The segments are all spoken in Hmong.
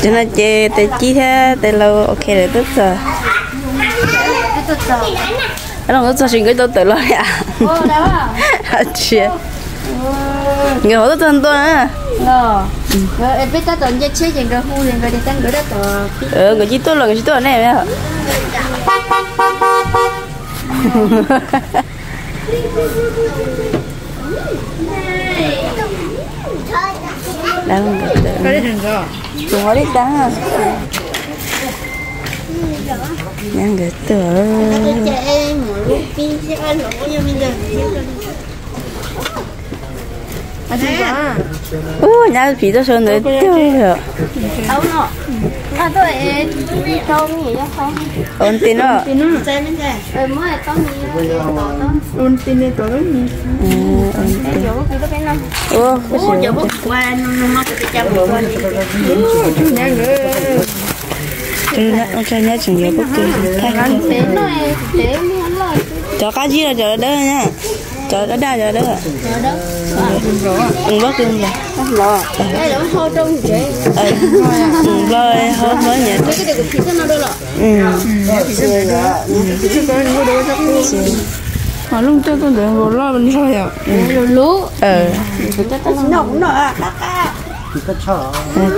Ces no ces tes Cib thiab tes Laus ok lawm tuaj txog. Laus tuaj txog tsis nkawd tau tawm los li a? Tsis, nkawd ho tuaj txog ntua na. Nkawd tsis tuaj los nkawd tsis tuaj nej. Tus nqo li tag. Nkawd tuaj. Ub, nyab phim toj saw ntawd tiag. Ua ti no. Nyab tseem yuav pob kws thaij. Cov qab zib los cov dawb na. Cov daj daj cov dawb. Pob kws nplog. Nplog ho nplog nyiam. Ho looj coj tuaj ntawd nkaus loj nrog yom.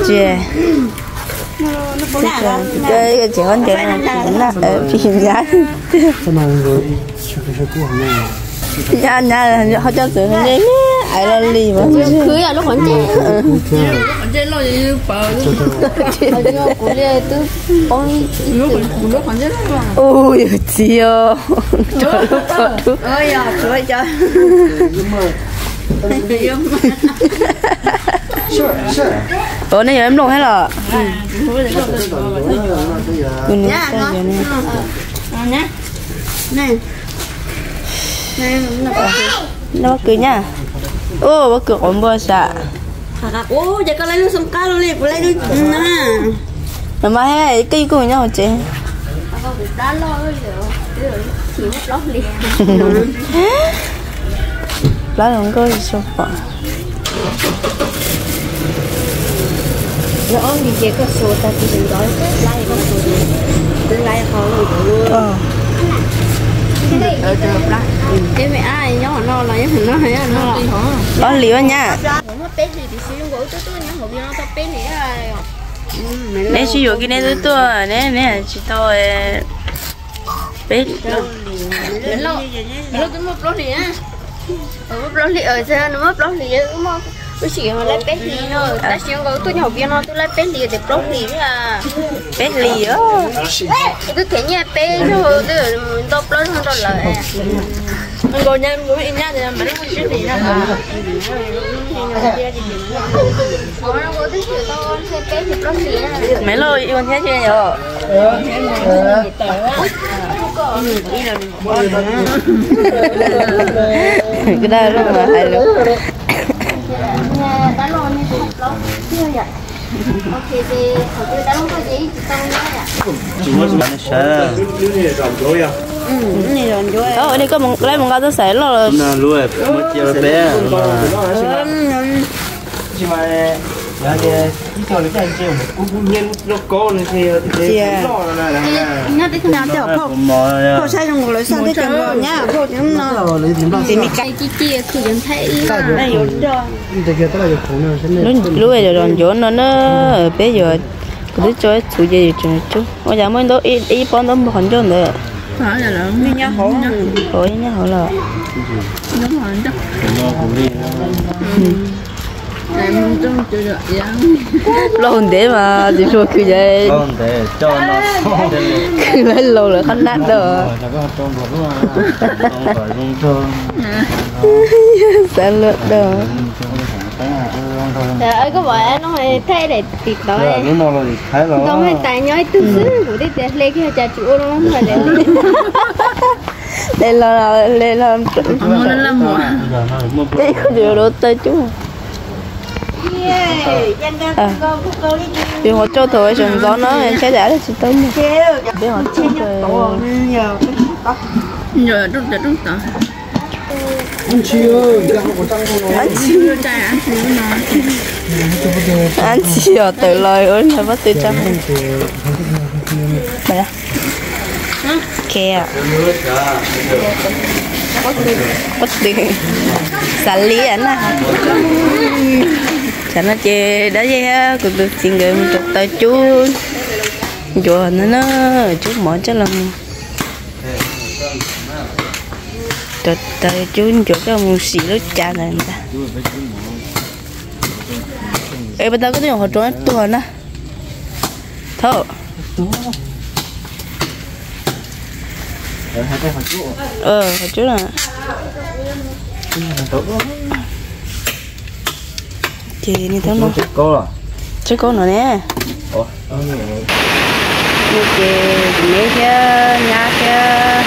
Tsis, tsis qab ncaws na, phim nyab. Nyab nyab ho coj txawv ne, aiv lo li mas. Ua yawg txiv os, rov lub pov dub. Ua nej yog mloog thiab los? Pob kws nyab. Ua pob kws quav npua sam. Mas koj kuj nyob hauv tsev. Plab zoo nkauj tsis tshua pom. Ob hlis ua nyab. Neb sib yuav kiag neb twb tuaj ne, neb tsis tau peb. Muaj plaub hlis, nws muaj plaub hlis, wb sim laib peb hlis no, tab sis nkaus tuaj nyob hauv Vias no twb laib peb hlis tias plaub hlis thiab. Peb hlis os. Twb them nyiaj peb zaug, twb ntau plaub zaug rau lawm. Nkaus nyab mus ib nyab tias mam li sib hlis na. Maiv Lauj ua thiab tsis yog? Koj dag lub mas hais lus. Ua li koj laib mus nqa txoj xaiv loj los. Lub zos Ncuav no na, peb yuav, kuv twb tso ib txhuv ces yus tseem cub. Ua cas muaj ib pob ntaub npog qhov ncauj ntawd? Nyob hauv los. Plaub hau ntev mas tsis tshua khwv, khwv laus lawm qab nab dawb. Xav luag dawb. Koj pom no tim tod, ntoo me tais nyob ib tug xwb, kuv thiaj tias hle kiag cas tsis ua lub no hle. Hle los hle los, ib khub yuav rau tawg cub. Peb ho tsaug thaum sawv ntxov no, saib tas tsis tau mus. Peb ho tsaug thaum Ab ntxhi, ab ntxhi os, tawm los ua ntawd pob tw tsa. Pob tw, xav li na. Tsam no ces dab yej thiab kuv tus txiv nkawd mus rauv taws cub ncuav no na, cub mov coj los mus rauv taws cub ncuav coj mus sim lub cav ntawd ntag. Es pas tau koj twb nyuam qhuav rauv tuag na. Thaum qhov cub na. Ces ni thaum no tsawb kaub no ne. No ces kuv me thiab nyab thiab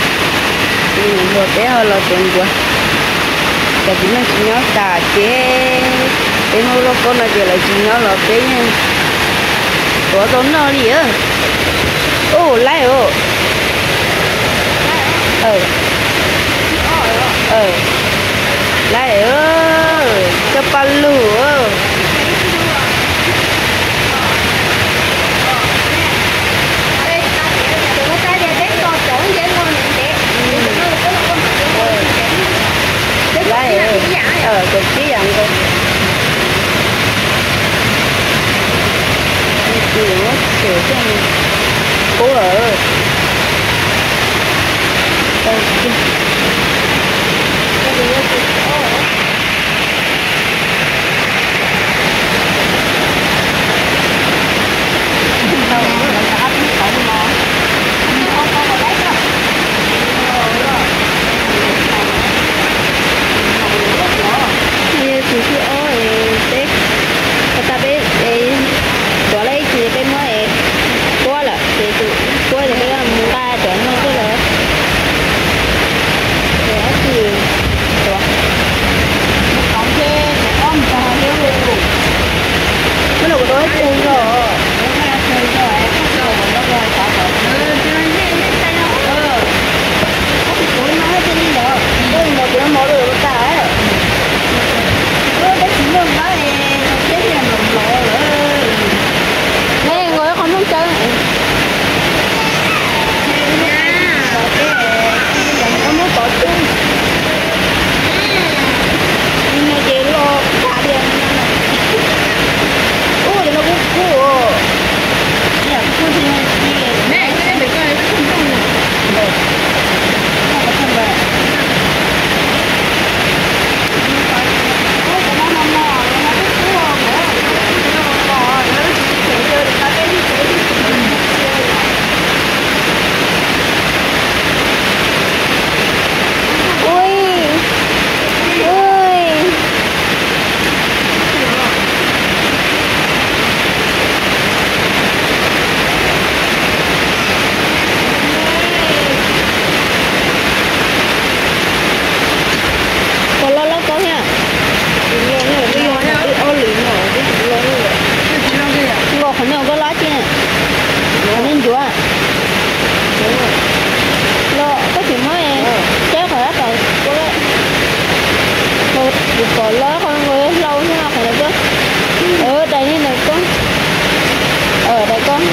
tus hluas peb ho los tuav ncuav. Cov txiv neej tsis nyob tas ces peb muab lub lauj kaub no ces lawv tsis nyob los peb yeej tuav tau noj li. Ub, laib os. Laib, coj paj lug. Laib, cov tib yam nkaus. Qub lawm. Tus thib ob es peb, pas tas peb es tuav lawm ib chim peb muab es kuab lawm ces tus kuab ces peb mus nqa cov no xwb lawm. Ces ob tug tuav. Kuv los kuv tau ib tug zog. Koj loj loj koj thiab. Ob lwm no, nkos qhov no koj loj tiag. Qhov no ncuav. Los koj tsis muab, cab qhov dab tom, kuv pom los qhov no hlau thiab qhov no. Dais li ntawd koj. Dais koj.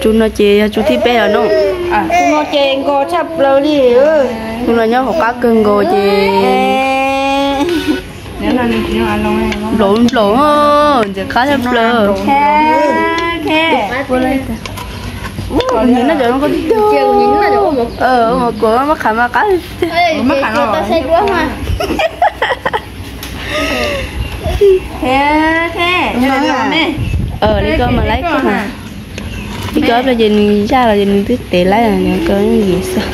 Tus no ces yog tus thib peb os no. Tus no ces nkaus tshaj plaws li. Tus no nyob hauv qab kawg nkaus ces nplaum nplaum ntxim qab tshaj plaws. Nws noj cov, ua mov kuam mab qham mas qab. Li koj mas laib koj mas. Li koj ces nws zaj los ces nws twb tev laib, koj yeej yim xwb.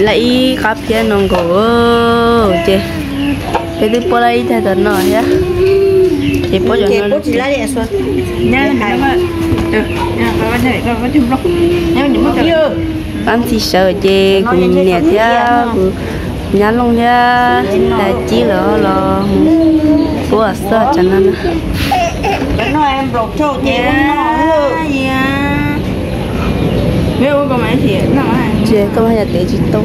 Laib ib qab phiab no nkaus ces peb twb puab laib ib tag tom no thiab. Ces puab cov no. Qab ntxi sawv ces kuv niam thiab kuv nyab Looj thiab Tag Cib lawv los mus puab xwb cov no na. Ces koj yog tev tsis tau.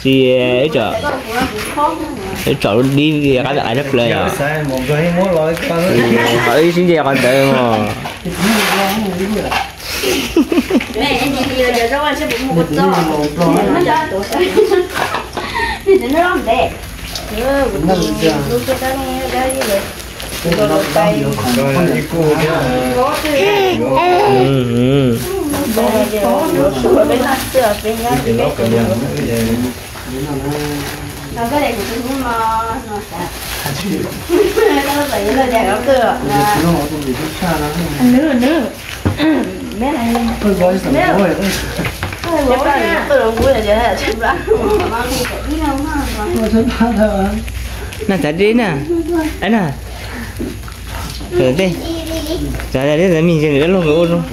Tsis, wb tsom lub dib qab qab tshaj plaws yom. Ho wb sib nce qhov ntawd mog. Na, txav deb na. Na, txav deb, txav deb, txav mis ntshe nws dab laug nkawd ua zoo.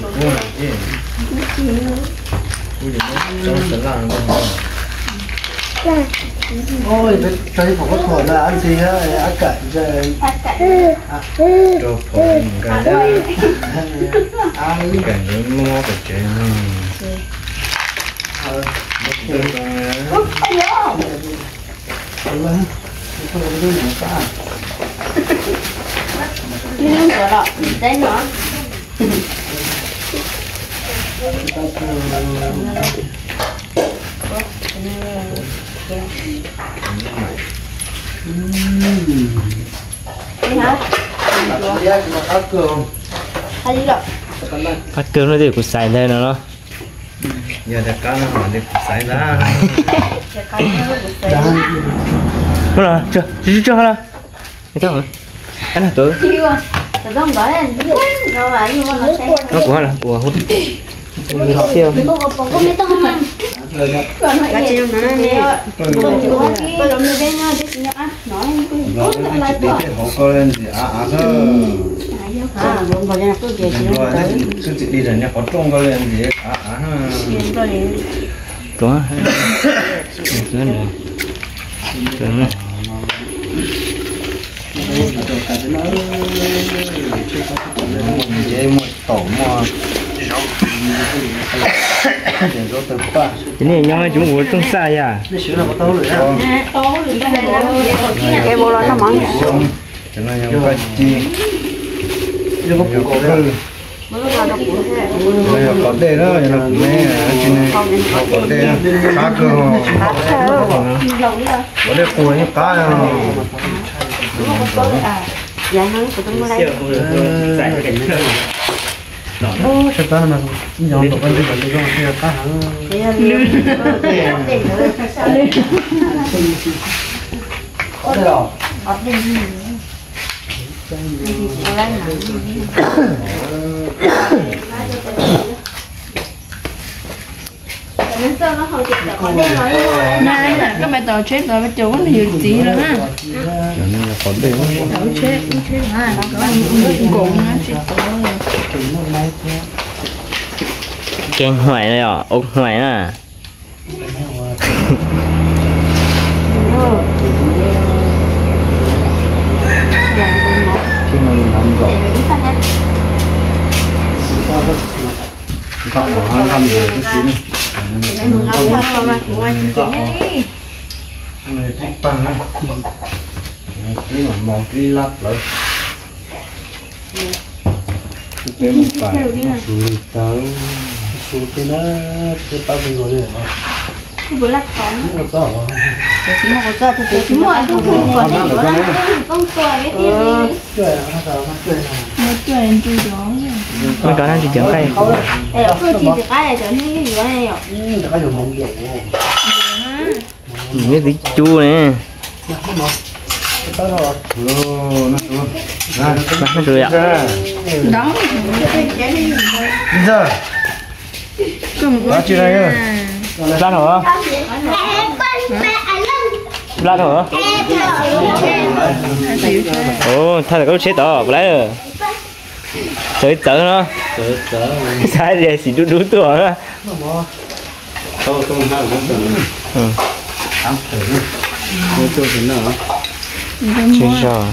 Qab kawg no ces kuv xaiv ntawd no los. Mus los, tsuag tsuag los. Kuv, kuv, kuv. Ces nej nyob cov ua rooj xaj yam. Cov no yog qos dej na, yog no kuv me, tsis ne, qos dej na, qab kawg. Qos dej qus yeej qab. Koj mas tau tsheb tau cov ub nws yuav txiv lawm na. Tsheb, tsheb nkoos na tsis tau. Kev huaim los yog ua huaim na. Nws twb cub ne. Plab no, plab no. Ua, thaj tawm koj lub tsheb tod puas laib. Txawv txawv no. Xav tias xim dub dub tuaj na. Tsis zog.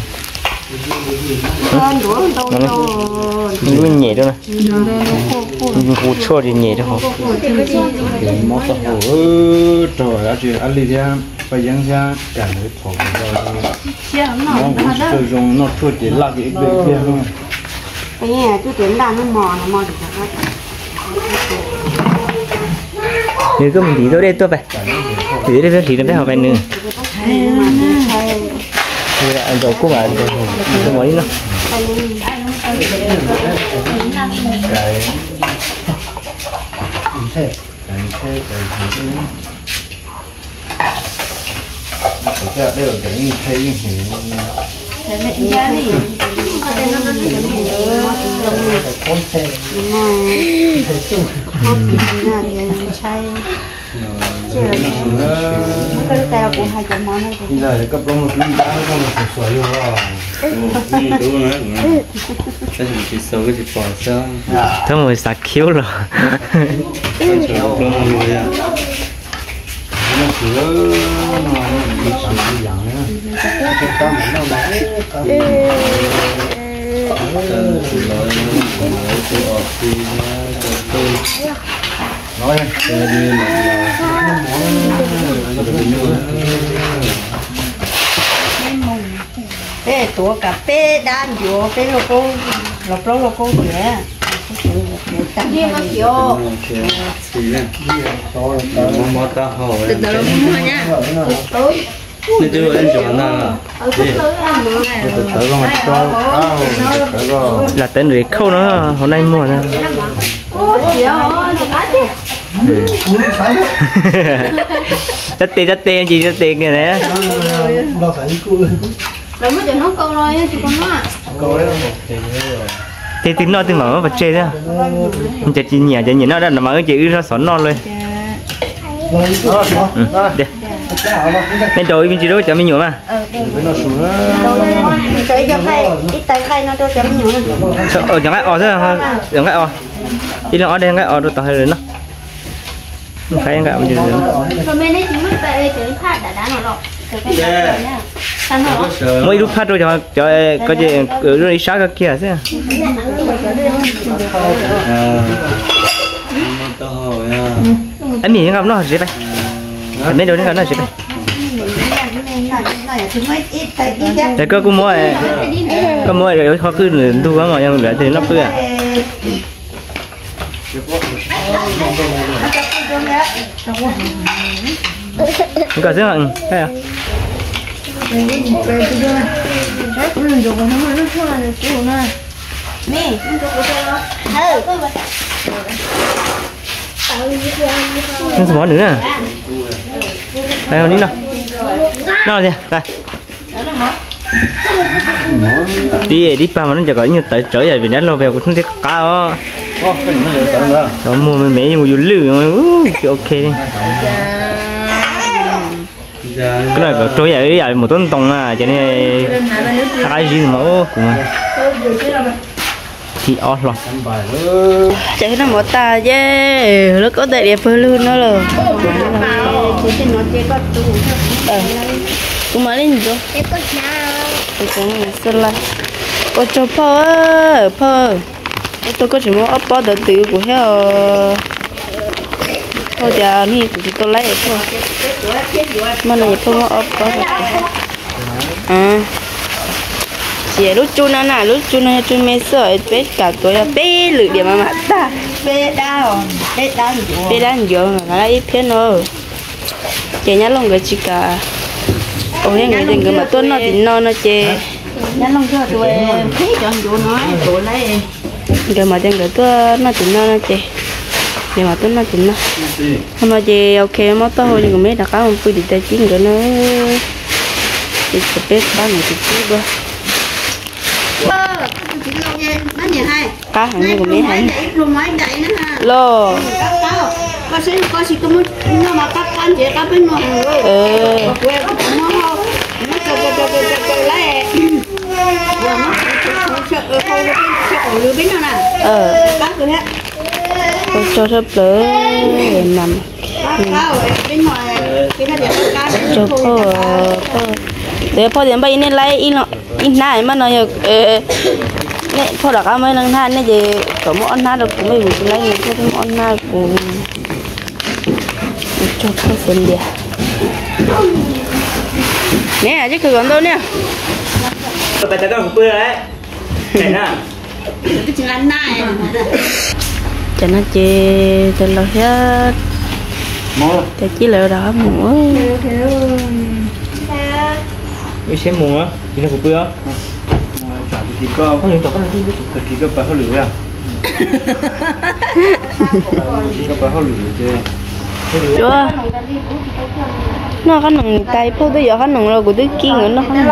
Lub nyem rau na. Nqus tshuaj li nyem rau hauv. Mob taub hau, raug dab tsi, Ab Lis thiab Paj Yeeb thiab Kam lawv thov kuv, mob kuv tsis tshua zoo, noj tshuaj ces laj kiag ib pliag ib pliag. Nws koj mus ntim tau dej tuaj pais. Ntim dej peb hliv rau peb haus pais nws. Ntaus kuj mas, mos ib no. Thov mus xav khiv los. Peb tuav kom peb dab ncuav peb lauj kaub, los plaub lauj kaub tias. Mob taub hau. Nej twb ua ib ncuav ntag. Lam tawv nws khauj no hauv naj muag na. Cov tes cov tes ntsis cov tes kiag na. Tes twg noj twg mam muab pov tseg thiab. Cov tsis nyiam cov nyiam noj dab no mas wb ces wb sab xov noj li. Nej rau ib me ntsis rau cov me nyuam mas. Cov nqaij os xwb, cov nqaij os. Ib leeg ob daim nqaij os rau tod hais lawm no. Nqaij nqaij os. Muab ib lub phaj rau cov, cov ko ces ib sab koj kiag xwb. Ab Mis, nqa noj tsev pais. Neb rau neb nqa noj tsev pais. Es koj kuj muab, koj muab qhov qwj ntug mas yog lawv tes noj qwj. Koj xwb. Nws mov nws na. Noj tiag. Tib tib pag mas no ces kom ib nyuag tawv tsawv yam vim dab laug pes kuv thiaj qab os. Cov muag me me yus lwj, tsis ok li. Koj no kom raug yam ib yam mus tuab ntoo na ces ne, qab zib mas kuv mas. Thib ob hlo. Ces noj mov tag ces lawv kaub tais diav pawg lug no lawm. Kuv mam li ntxuav. Xub laij. Ua tsaug phauj, phauj, ua tsaug koj tseem muab ob pob ntawd twv kuv thiab os. Phauj tias hnub kuv tsis tau laib phauj. Mas no phauj muab ob pob. Ces lub tsu no na, lub tsu no yog tsu me xwb, peb kam tuav yog peb lwm diam mas mam tag. Peb dab ncuav mas ib phiab no. Ces Nyab Looj nkawd tsis kam, ua thiab nkawd ces nkawd mam tuaj noj tim no no ces nkawd mam tias nkawd tuaj noj tim no no ces nkawd mam tuaj noj tim no. Hmo no ces ok, muab taub hau ces kuv mam rov qab mus pw tim tais cib nkawd na. Ces peb pab nkawd tus tub dua. Qab heev li kuv mam hais los. Ua tsaug thawj plaws mas. Tsaug phauj, phauj. Tes phauj tias npaj ib nej laib ib hnab mas no yog nej phauj rov qab muab ib leeg hnab nej ces kom muab ob hnab rau kuv, npaj kuv tsis laib, phauj muab ob hnab rau kuv. Tsaug phauj xeev ntias. Ne, tsis khwv kom ntau ne. Ces no ces tais laus thiab tais cib lawv rov qab mus. Wb sib mus, tsis nrog kuv pw os. Noj qab noom tais phauj twb yuav qab noom los kuv twb kib nkawd noj qab noom.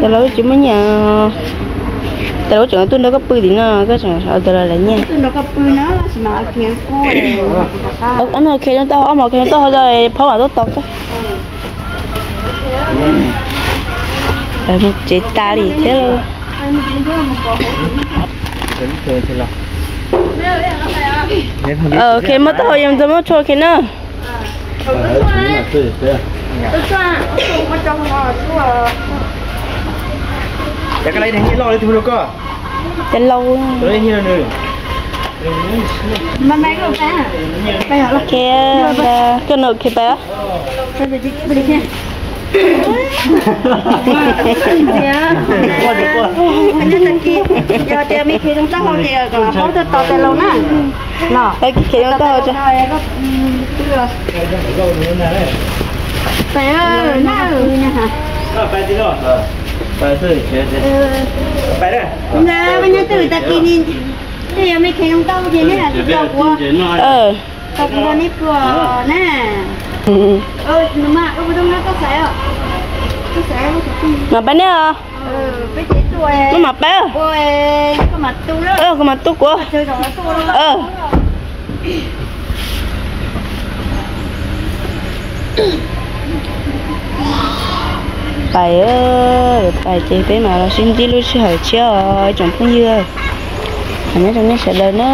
Tais laus tsis muaj nyiaj, tais laus tseem tuaj nrog koj pw tim no koj tseem sawv tais laus lawv nyiaj. Ob no khe taub hau, ob mos khe taub hau phauj mam tuaj tos koj. Lawv mus tsev tas li thiab. Ok, muab taub hau yeej tau muab tshuaj ok na. Tais laus. Ok, koj no ok pais. Yog tias me khiav zoo taub hau ces kom paub tuaj tos tais laus na. Khiav zoo taub hau. Nyob twj tag kis ni, yog me khiav zoo taub hau ces neb lam tsis tos kuv, tos kuv los neb pw na. Mas pab neb os. Koj mas pab, koj mas tu kuv. Pais, pais ces peb mam los sib ntsib lub sij hawm tshiab os tsoom phooj ywg. Nyob zoo nej sawv daws na.